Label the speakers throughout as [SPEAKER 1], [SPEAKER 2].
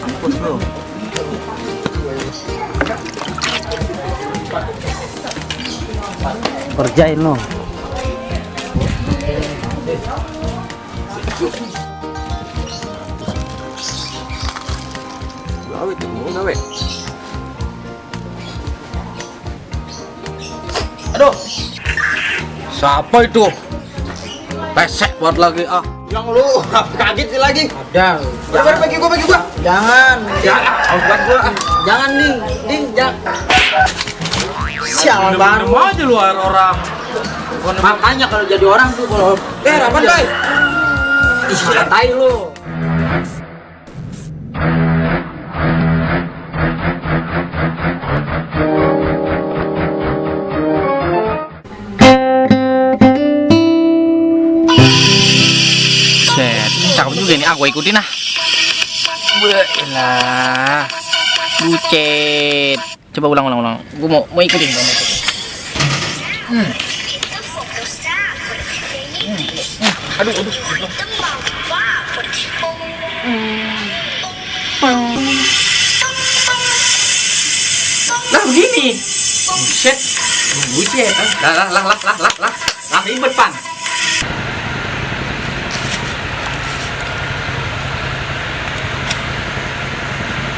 [SPEAKER 1] Ampun bro.
[SPEAKER 2] Kerjain lo.
[SPEAKER 1] Gawe tuh, mau gawe. Aduh. Siapa itu? Pesek buat lagi ah. Yang lu kaget sih lagi.
[SPEAKER 2] Ada.
[SPEAKER 1] Bagi gua.
[SPEAKER 2] Jangan.
[SPEAKER 1] Jangan, buat gua.
[SPEAKER 2] Jangan ding, jangan. Sialan baru.
[SPEAKER 1] Mau aja lu orang.
[SPEAKER 2] Makanya kalau jadi orang tuh kalau
[SPEAKER 1] Apa doi?
[SPEAKER 2] ih, tai lu.
[SPEAKER 3] Set, ini cakep juga nih. Aku ikutin ah. Belah. Bucet. Coba ulang. Gue mau ikutin. Aduh. Lah begini. Buset. Bucet. Lah ribet pan.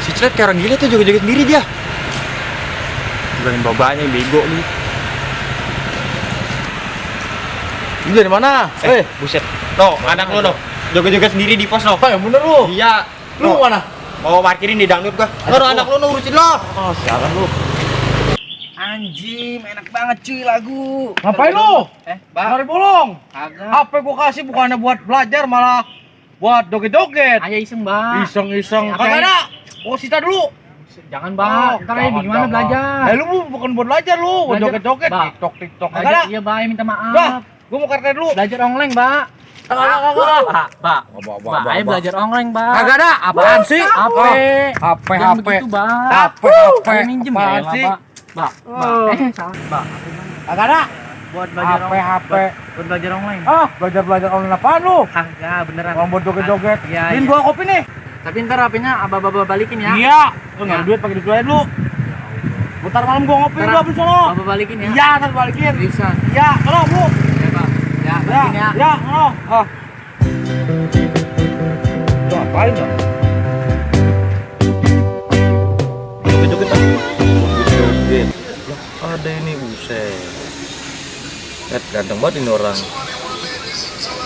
[SPEAKER 1] Si Cret kayak orang gila tuh joget-joget sendiri dia. Bilangin babanya bego nih. Lu dari mana?
[SPEAKER 3] Buset. No, anak lu no. Joget-joget sendiri di pos no.
[SPEAKER 1] Yang bener lu.
[SPEAKER 3] Iya.
[SPEAKER 1] Lu
[SPEAKER 3] No.
[SPEAKER 1] mana?
[SPEAKER 3] Mau parkirin di dangdut gua.
[SPEAKER 1] Anak lu urusin lo. Oh, sialan lu.
[SPEAKER 3] Anjing, enak banget cuy lagu.
[SPEAKER 1] Ngapain lu?
[SPEAKER 3] Bang.
[SPEAKER 1] Mari bolong.
[SPEAKER 3] Kagak.
[SPEAKER 1] Apa gua kasih bukannya buat belajar malah buat joget-joget.
[SPEAKER 3] Ayo iseng, Bang.
[SPEAKER 1] Iseng-iseng.
[SPEAKER 3] Apa
[SPEAKER 1] Kagak
[SPEAKER 3] yang-
[SPEAKER 1] ada. Gua sita dulu.
[SPEAKER 3] Jangan, Bang. Ntar aja
[SPEAKER 1] jangan,
[SPEAKER 3] gimana
[SPEAKER 1] jangan.
[SPEAKER 3] belajar.
[SPEAKER 1] Lu bukan buat belajar lu, buat
[SPEAKER 3] Belajar,
[SPEAKER 1] joget-joget.
[SPEAKER 3] Bang.
[SPEAKER 1] TikTok. Kagak
[SPEAKER 3] Belajar,
[SPEAKER 1] ada.
[SPEAKER 3] iya, Bang. Minta maaf.
[SPEAKER 1] Dah, gua mau kartu dulu.
[SPEAKER 3] Belajar online, Bang. Ayo belajar online, Bang.
[SPEAKER 1] Kagak ada. Apaan sih?
[SPEAKER 3] HP.
[SPEAKER 1] HP.
[SPEAKER 3] Jangan begitu, Bang.
[SPEAKER 1] HP.
[SPEAKER 3] Ayo minjem ya,
[SPEAKER 1] Apaan sih?
[SPEAKER 3] Bang. Bang.
[SPEAKER 1] Kagak ada.
[SPEAKER 3] Buat belajar
[SPEAKER 1] HP.
[SPEAKER 3] Buat belajar online.
[SPEAKER 1] Ah, belajar online apaan lu?
[SPEAKER 3] Kagak, beneran.
[SPEAKER 1] Mau buat joget-joget.
[SPEAKER 3] Iya,
[SPEAKER 1] Beliin
[SPEAKER 3] iya.
[SPEAKER 1] gua kopi nih.
[SPEAKER 3] Tapi ntar HP-nya abah-abah balikin ya.
[SPEAKER 1] Iya. Lu enggak ada duit pakai duit gua aja dulu. Bentar malam gua ngopi
[SPEAKER 3] Ntar
[SPEAKER 1] dulu habis sono.
[SPEAKER 3] abah balikin ya.
[SPEAKER 1] Iya, ntar balikin.
[SPEAKER 3] Bisa.
[SPEAKER 1] Iya, sono, Bu.
[SPEAKER 3] Ya, Bang. Ya, balikin ya.
[SPEAKER 1] Ya, sono. Ah. Lu ngapain ya? Joget-joget ah. Joget. Ada ini buset. Ganteng banget ini orang.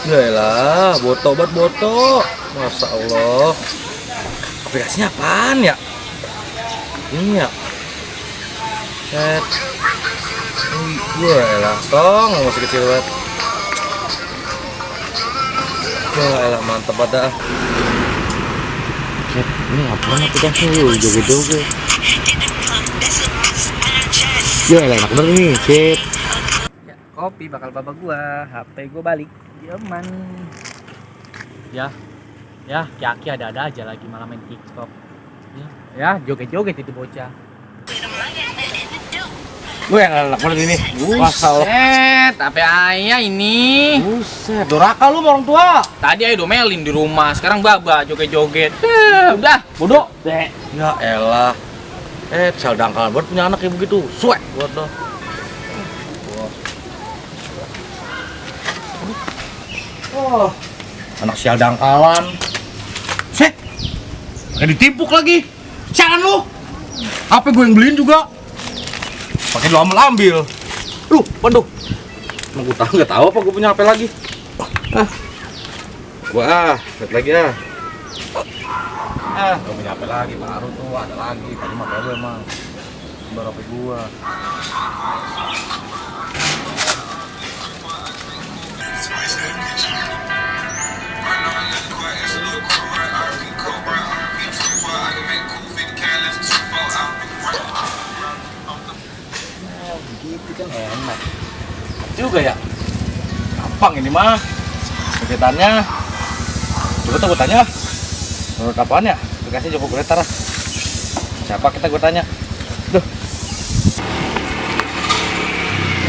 [SPEAKER 1] Yaelah, boto. Masya Allah. Aplikasinya apaan ya? Ini ya. Set. Yaelah, tong masih kecil banget. Yaelah, mantep pada. Set, ini apaan aplikasi lu? Joget-joget. Yaelah, enak bener nih, set.
[SPEAKER 3] Ya, kopi bakal babak gua, HP gua balik. Aman. Ya, Ki-Aki ada-ada aja lagi malah main TikTok. Ya, joget-joget itu bocah.
[SPEAKER 1] Gue yang enak banget ini. Masya Allah.
[SPEAKER 3] Buset, HP ayah ini.
[SPEAKER 1] Buset, doraka lu sama orang tua.
[SPEAKER 3] Tadi ayo domelin di rumah, sekarang baba joget-joget. Udah.
[SPEAKER 1] Bodoh. Ya elah. Sel dangkalan buat punya anak kayak begitu. Suek buat lo. Oh. Anak sial dangkalan. Set. Kayak ditimpuk lagi. Sialan lu. HP gue yang beliin juga. Pakai lu ambil. Waduh. Emang gue nggak tahu apa gue punya HP lagi. Lihat lagi gue punya HP lagi baru tuh, ada lagi. Tadi mah kayak lu emang. Baru HP gua. Begitu kan enak juga ya. Gampang ini mah kegiatannya. Coba tuh gue tanya, menurut apaan ya? Dikasih Joko Gretar. Siapa kita gue tanya? Duh.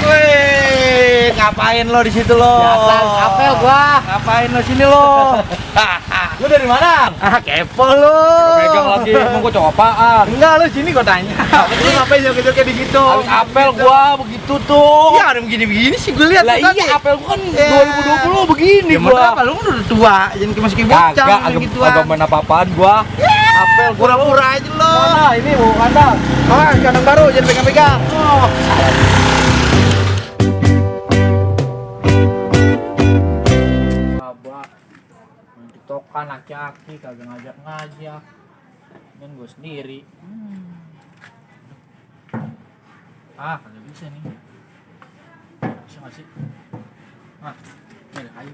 [SPEAKER 1] Wih, ngapain lo di situ lo?
[SPEAKER 3] Biasa apel gua.
[SPEAKER 1] Ngapain lo sini lo? Lu dari mana?
[SPEAKER 3] Kepo lu.
[SPEAKER 1] Pegang lagi, mau gua coba apaan?
[SPEAKER 3] Enggak, lu sini gua tanya.
[SPEAKER 1] Lu ngapain joget-joget di situ?
[SPEAKER 3] Habis apel gua begitu tuh.
[SPEAKER 1] Iya, ada begini-begini sih gue lihat.
[SPEAKER 3] Lah
[SPEAKER 1] tuh tadi.
[SPEAKER 3] iya, apel gua kan 2020 begini
[SPEAKER 1] Ya
[SPEAKER 3] gua.
[SPEAKER 1] apa? Lu kan udah tua, jangan masih kayak bocah
[SPEAKER 3] Kagak,
[SPEAKER 1] gituan.
[SPEAKER 3] agak main apa-apaan gua. Apel gua
[SPEAKER 1] Pura-pura aja lo.
[SPEAKER 3] Mana ini bu kandang.
[SPEAKER 1] Oh, kandang baru jangan pegang-pegang.
[SPEAKER 3] Oh. Abah, main tiktokan aki-aki kagak ngajak-ngajak. Kan gua sendiri. Ah, kagak bisa nih. Bisa nggak sih? Ah, ini ada kayu.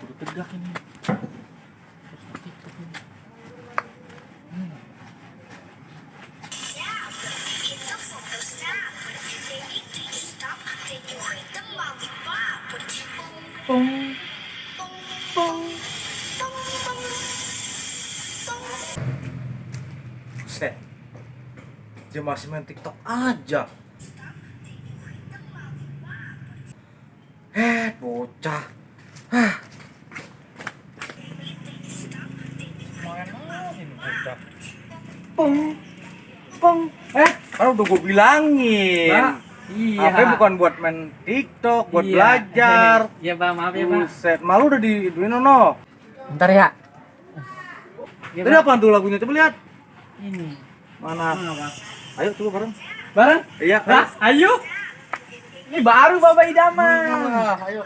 [SPEAKER 3] Kudu tegak ini. Terus nanti TikTok ini.
[SPEAKER 1] Set. Dia masih main TikTok aja. Bocah.
[SPEAKER 3] Main aja nih bocah.
[SPEAKER 1] Kan udah gue bilangin.
[SPEAKER 3] Pak, iya.
[SPEAKER 1] HP bukan buat main TikTok, buat
[SPEAKER 3] Iya.
[SPEAKER 1] belajar.
[SPEAKER 3] Iya, Pak, maaf ya, Pak.
[SPEAKER 1] Buset, malu udah di no.
[SPEAKER 3] Bentar ya. Iya,
[SPEAKER 1] Tadi apaan tuh lagunya? Coba lihat.
[SPEAKER 3] Ini.
[SPEAKER 1] Mana?
[SPEAKER 3] Apa?
[SPEAKER 1] Ayo coba bareng.
[SPEAKER 3] Bareng?
[SPEAKER 1] Iya.
[SPEAKER 3] Hah? Ayo. Ini baru Baba Idaman.
[SPEAKER 1] Ayo.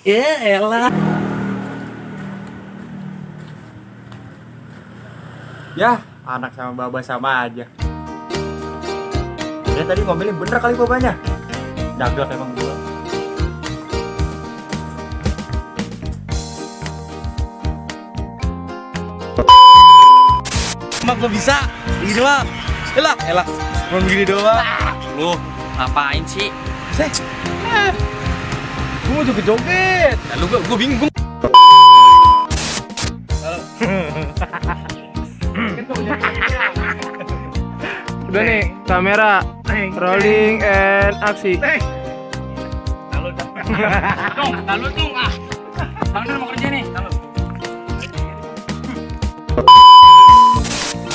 [SPEAKER 3] Ya elah.
[SPEAKER 1] Ya, anak sama baba sama aja. Dia tadi ngomelin bener kali babanya. Daglak emang gua. Emang gua bisa? Begini mah. Elah. Cuma begini doang.
[SPEAKER 3] Lu ngapain sih?
[SPEAKER 1] Gua mau joget-joget.
[SPEAKER 3] Lalu gua bingung.
[SPEAKER 4] Udah nih, kamera rolling and aksi.
[SPEAKER 3] Lalu dong. Bang mau kerja nih. Lalu.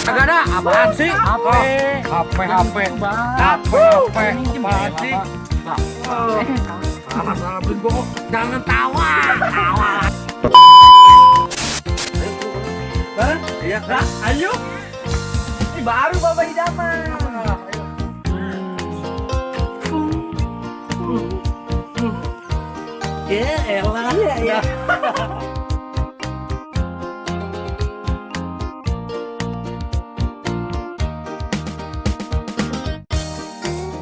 [SPEAKER 1] Kagak ada, apaan sih?
[SPEAKER 3] HP.
[SPEAKER 1] HP. Apaan sih? Salah beli gua kok. Jangan tawa. Bareng? Iya.
[SPEAKER 3] Ayo. Ini baru Baba Idaman.
[SPEAKER 1] Ya elah. Iya.